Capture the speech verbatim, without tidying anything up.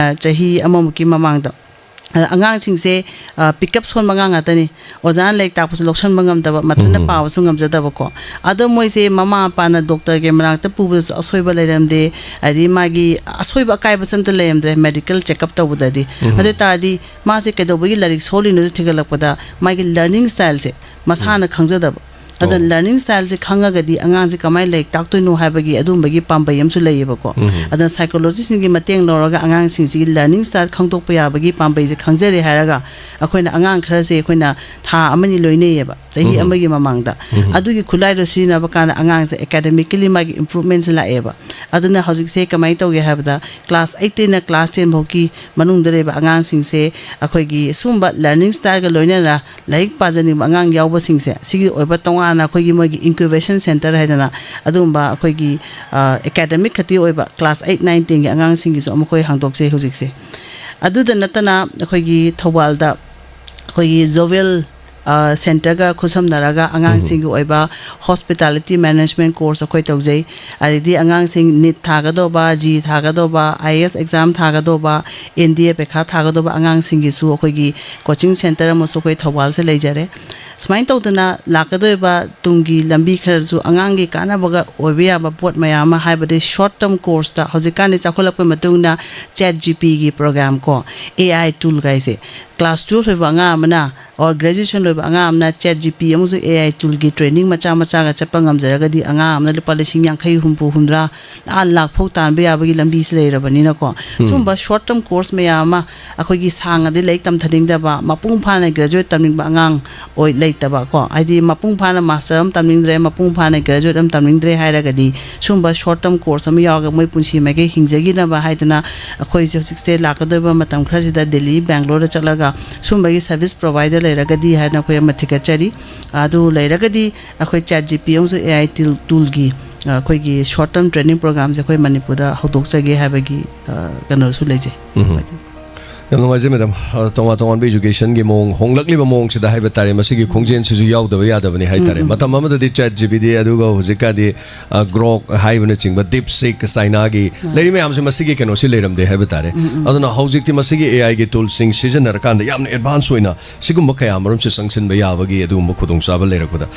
ꯑ, ꯆꯍꯤ ꯑꯃꯃꯨꯛꯀꯤ ꯃꯃꯥꯡꯗ꯫ ꯑ, ꯑꯉꯥꯡꯁꯤꯡꯁꯦ, ꯑ, ꯄꯤꯛꯀꯞ ꯁꯣꯟꯕ ꯑꯉꯥꯡ ꯉꯥꯛꯇꯅꯤ꯫ ꯑꯣꯖꯥꯅ ꯂꯥꯏꯔꯤꯛ ꯇꯥꯛꯄꯁꯨ ꯂꯧꯁꯟꯕ ꯉꯝꯗꯕ, ꯃꯊꯟꯇ ꯎꯝ꯫ ꯄꯥꯕꯁꯨ ꯉꯝꯖꯗꯕꯀꯣ꯫ ꯑꯗꯣ ꯃꯣꯏꯁꯦ ꯃꯃꯥ ꯃꯄꯥꯅ ꯗꯣꯛꯇꯔꯒꯤ ꯃꯅꯥꯛꯇ ꯄꯨꯕꯗꯁꯨ ꯑꯁꯣꯏꯕ ꯂꯩꯔꯝꯗꯦ, ꯍꯥꯏꯗꯤ ꯃꯥꯒꯤ ꯑꯁꯣꯏꯕ ꯑꯀꯥꯏꯕꯁꯨ ꯑꯝꯇ ꯂꯩꯔꯝꯗ꯭ꯔꯦ medical checkup ꯇꯧꯕꯗꯗꯤ꯫ ꯎꯝ꯫ ꯑꯗꯨ ꯑꯣꯏ ꯇꯥꯔꯗꯤ ꯃꯥꯁꯦ ꯀꯩꯗꯧꯕꯒꯤ ꯂꯥꯏꯔꯤꯛ ꯁꯣꯜꯂꯤꯅꯣꯗꯣ ꯊꯤꯒꯠꯂꯛꯄꯗ ꯃꯥꯒꯤ learning styleꯁꯦ ꯃꯁꯥꯅ ꯎꯝ꯫ ꯈꯪꯖꯗꯕ꯫ ꯑꯗ ꯑꯣ꯫ Learning styleꯁꯦ ꯈꯪꯉꯒꯗꯤ ꯑꯉꯥꯡꯁꯦ ꯀꯃꯥꯏꯅ ꯂꯥꯏꯔꯤꯛ ꯇꯥꯛꯇꯣꯏꯅꯣ ꯍꯥꯏꯕꯒꯤ ꯑꯗꯨꯝꯕꯒꯤ ꯄꯥꯝꯕꯩ ꯑꯃꯁꯨ ꯂꯩꯌꯦꯕꯀꯣ꯫ ꯎꯝ꯫ ꯑꯗꯨꯅ psychologistꯁꯤꯡꯒꯤ ꯃꯇꯦꯡ ꯂꯧꯔꯒ ꯑꯉꯥꯡꯁꯤꯡꯁꯤꯒꯤ learning style ꯈꯪꯗꯣꯛꯄ ꯌꯥꯕꯒꯤ ꯄꯥꯝꯕꯩꯁꯦ ꯈꯪꯖꯔꯦ ꯍꯥꯏꯔꯒ ꯑꯩꯈꯣꯏꯅ ꯑꯉꯥꯡ ꯈꯔꯁꯦ ꯑꯩꯈꯣꯏꯅ ꯊꯥ ꯑꯃꯅꯤ ꯂꯣꯏꯅꯩꯌꯦꯕ, ꯆꯍꯤ ꯎꯝ꯫ ꯑꯃꯒꯤ ꯃꯃꯥꯡꯗ꯫ ꯎꯝ꯫ ꯑꯗꯨꯒꯤ ꯈꯨꯠꯂꯥꯏꯗꯣ ꯁꯤꯖꯤꯟꯅꯕ ꯀꯥꯟꯗ ꯑꯉꯥꯡꯁꯦ academically ꯃꯥꯒꯤ improvementꯁꯦ ꯂꯥꯛꯑꯦꯕ꯫ ꯑꯗꯨꯅ ꯍꯧꯖꯤꯛꯁꯦ ꯀꯃꯥꯏꯅ ꯇꯧꯒꯦ ꯍꯥꯏꯕꯗ class eightꯇꯩꯅ class ten ꯐꯥꯎꯒꯤ ꯃꯅꯨꯡꯗ ꯂꯩꯕ ꯑꯉꯥꯡꯁꯤꯡꯁꯦ ꯑꯩꯈꯣꯏꯒꯤ ꯁꯨꯝꯕ learning styleꯒ ꯂꯣꯏꯅꯅ ꯂꯥꯏꯔꯤꯛ ꯄꯥꯖꯅꯤꯡꯕ ꯑꯉꯥꯡ ꯌꯥꯎꯕꯁꯤꯡꯁꯦ, ꯁꯤꯒꯤ ꯑꯣꯏꯕ ꯇꯣꯉꯥꯟꯅ ꯑꯩꯈꯣꯏꯒꯤ ꯃꯣꯏꯒꯤ incubation centre ꯍꯥꯏꯗꯅ ꯑꯗꯨꯒꯨꯝꯕ ꯑꯩꯈꯣꯏꯒꯤ, ꯑ, academic ꯈꯛꯇꯤ ꯑꯣꯏꯕ class eight, nine, tenꯒꯤ ꯑꯉꯥꯡꯁꯤꯡꯒꯤꯁꯨ ꯑꯃꯨꯛ ꯑꯩꯈꯣꯏ ꯍꯥꯡꯗꯣꯛꯆꯩ ꯍꯧꯖꯤꯛꯁꯦ꯫ ꯑꯗꯨꯗ ꯅꯠꯇꯅ ꯑꯩꯈꯣꯏꯒꯤ ꯊꯧꯕꯥꯜꯗ ꯑꯩꯈꯣꯏꯒꯤ Jewel, ꯑ, centreꯒ ꯈꯨꯠꯁꯝꯅꯔꯒ ꯑꯉꯥꯡꯁꯤꯡꯒꯤ ꯎꯝ꯫ ꯑꯣꯏꯕ hospitality management course ꯑꯩꯈꯣꯏ ꯇꯧꯖꯩ꯫ ꯑꯗꯩꯗꯤ ꯑꯉꯥꯡꯁꯤꯡ NEET ꯊꯥꯒꯗꯧꯕ, JEE ꯊꯥꯒꯗꯧꯕ, IAS exam ꯊꯥꯒꯗꯧꯕ, NDA ꯄꯩꯈꯥ ꯊꯥꯒꯗꯧꯕ ꯑꯉꯥꯡꯁꯤꯡꯒꯤꯁꯨ ꯑꯩꯈꯣꯏꯒꯤ coaching centre ꯑꯃꯁꯨ ꯑꯩꯈꯣꯏ ꯊꯧꯕꯥꯜꯁꯦ ꯂꯩꯖꯔꯦ꯫ ꯁꯨꯃꯥꯏꯅ ꯇꯧꯗꯅ ꯂꯥꯛꯀꯗꯧꯔꯤꯕ ꯇꯨꯡꯒꯤ ꯂꯝꯕꯤ ꯈꯔꯁꯨ ꯑꯉꯥꯡꯒꯤ ꯀꯥꯟꯅꯕꯒ ꯑꯣꯏꯕ ꯌꯥꯕ ꯄꯣꯠ ꯃꯌꯥꯝ ꯑꯃ, ꯍꯥꯏꯕꯗꯤ short term courseꯇ ꯍꯧꯖꯤꯛꯀꯥꯟꯗꯤ ꯆꯥꯎꯈꯠꯂꯛꯄꯒꯤ ꯃꯇꯨꯡ ꯏꯟꯅ ChatGPTꯒꯤ program ꯀꯣ, AI tool ꯒꯥꯏꯁꯦ, class twelve ꯂꯣꯏꯕ ꯑꯉꯥꯡ ꯑꯃꯅ or graduation ꯂꯣꯏꯕ ꯑꯉꯥꯡ ꯑꯃꯅ ChatGPT ꯑꯃꯁꯨꯡ AI toolꯒꯤ training ꯃꯆꯥ ꯃꯆꯥꯒ ꯆꯠꯄ ꯉꯝꯖꯔꯒꯗꯤ ꯑꯉꯥꯡ ꯑꯃꯅ ꯂꯨꯄꯥ ꯂꯤꯁꯤꯡ ꯌꯥꯡꯈꯩ, ꯍꯨꯝꯐꯨ, ꯍꯨꯝꯗ꯭ꯔꯥ, ꯂꯥꯈ, ꯂꯥꯈ ꯐꯥꯎ ꯇꯥꯟꯕ ꯌꯥꯕꯒꯤ ꯂꯝꯕꯤꯁꯤ ꯂꯩꯔꯕꯅꯤꯅꯀꯣ꯫ ꯎꯝ꯫ ꯁꯨꯝꯕ short term course ꯃꯌꯥꯝ ꯑꯃ ꯑꯩꯈꯣꯏꯒꯤ ꯁꯥꯡꯉꯗꯤ ꯂꯥꯏꯔꯤꯛ ꯇꯝꯊꯅꯤꯡꯗꯕ, ꯃꯄꯨꯡ ꯐꯥꯅ graduate ꯇꯝꯅꯤꯡꯕ ꯑꯉꯥꯡ ꯑꯣꯏ ꯂꯩꯇꯕ ꯀꯣ, ꯍꯥꯏꯗꯤ ꯃꯄꯨꯡ ꯐꯥꯅ master ꯑꯃ ꯇꯝꯅꯤꯡꯗ꯭ꯔꯦ, ꯃꯄꯨꯡ ꯐꯥꯅ graduate ꯑꯃ ꯇꯝꯅꯤꯡꯗ꯭ꯔꯦ ꯍꯥꯏꯔꯒꯗꯤ ꯁꯨꯝꯕ short term course ꯑꯃ ꯌꯥꯎꯔꯒ ꯃꯣꯏ ꯄꯨꯟꯁꯤ ꯃꯥꯏꯀꯩ ꯍꯤꯡꯖꯈꯤꯅꯕ ꯍꯥꯏꯗꯅ ꯑꯩꯈꯣꯏꯁꯦ ꯍꯧꯖꯤꯛꯁꯦ ꯂꯥꯛꯀꯗꯧꯔꯤꯕ ꯃꯇꯝ ꯈꯔꯁꯤꯗ ꯗꯦꯜꯂꯤ, ꯕꯦꯡꯒ꯭ꯂꯣꯔꯗ ꯆꯠꯂꯒ ꯁꯨꯝꯕꯒꯤ service provider ꯂꯩꯔꯒꯗꯤ ꯍꯥꯏꯅ ꯑꯩꯈꯣꯏ ꯑꯃ ꯊꯤꯒꯠꯆꯔꯤ꯫ ꯑꯗꯨ ꯂꯩꯔꯒꯗꯤ ꯑꯩꯈꯣꯏ ChatGPT ꯑꯃꯁꯨꯡ AI tool, toolꯒꯤ, ꯑ, ꯑꯩꯈꯣꯏꯒꯤ short term training programꯁꯦ ꯑꯩꯈꯣꯏ ꯃꯅꯤꯄꯨꯔꯗ ꯍꯧꯗꯣꯛꯆꯒꯦ ꯍꯥꯏꯕꯒꯤ, ꯑ, ꯀꯩꯅꯣꯁꯨ ꯂꯩꯖꯩ꯫ ꯎꯝ꯫ ꯌꯥꯝ ꯅꯨꯡꯉꯥꯏꯖꯩ, ꯃꯦꯗꯥꯝ꯫ ꯑ, ꯇꯣꯉꯥꯟ ꯇꯣꯉꯥꯟꯕ educationꯒꯤ ꯃꯑꯣꯡ, ꯍꯣꯡꯂꯛꯂꯤꯕ ꯃꯑꯣꯡꯁꯤꯗ ꯍꯥꯏꯕ ꯇꯥꯔꯦ, ꯃꯁꯤꯒꯤ ꯈꯣꯡꯖꯦꯜꯁꯤꯁꯨ ꯌꯥꯎꯗꯕ ꯌꯥꯗꯕꯅꯤ ꯍꯥꯏ ꯇꯥꯔꯦ꯫ ꯎꯝ, ꯎꯝ꯫ ꯃꯇꯝ ꯑꯃꯗꯗꯤ ChatGPT, ꯑꯗꯨꯒ ꯍꯧꯖꯤꯛꯀꯥꯟꯗꯤ, ꯑ, Grok ꯍꯥꯏꯕꯅꯆꯤꯡꯕ, DeepSeek, ꯆꯥꯏꯅꯥꯒꯤ ꯎꯝ꯫ ꯂꯩꯔꯤ ꯃꯌꯥꯝꯁꯦ, ꯃꯁꯤꯒꯤ ꯀꯩꯅꯣꯁꯤ ꯂꯩꯔꯝꯗꯦ ꯍꯥꯏꯕ ꯇꯥꯔꯦ꯫ ꯎꯝ, ꯎꯝ꯫ ꯑꯗꯨꯅ ꯍꯧꯖꯤꯛꯇꯤ ꯃꯁꯤꯒꯤ AIꯒꯤ toolꯁꯤꯡ ꯁꯤꯖꯤꯟꯅꯔꯀꯥꯟꯗ ꯌꯥꯝꯅ advance ꯑꯣꯏꯅ ꯁꯤꯒꯨꯝꯕ ꯀꯌꯥ ꯃꯔꯨꯝꯁꯦ ꯆꯪꯁꯤꯟꯕ ꯌꯥꯕꯒꯤ ꯑꯗꯨꯒꯨꯝꯕ ꯈꯨꯗꯣꯡꯆꯥꯕ ꯂꯩꯔꯛꯄꯗ,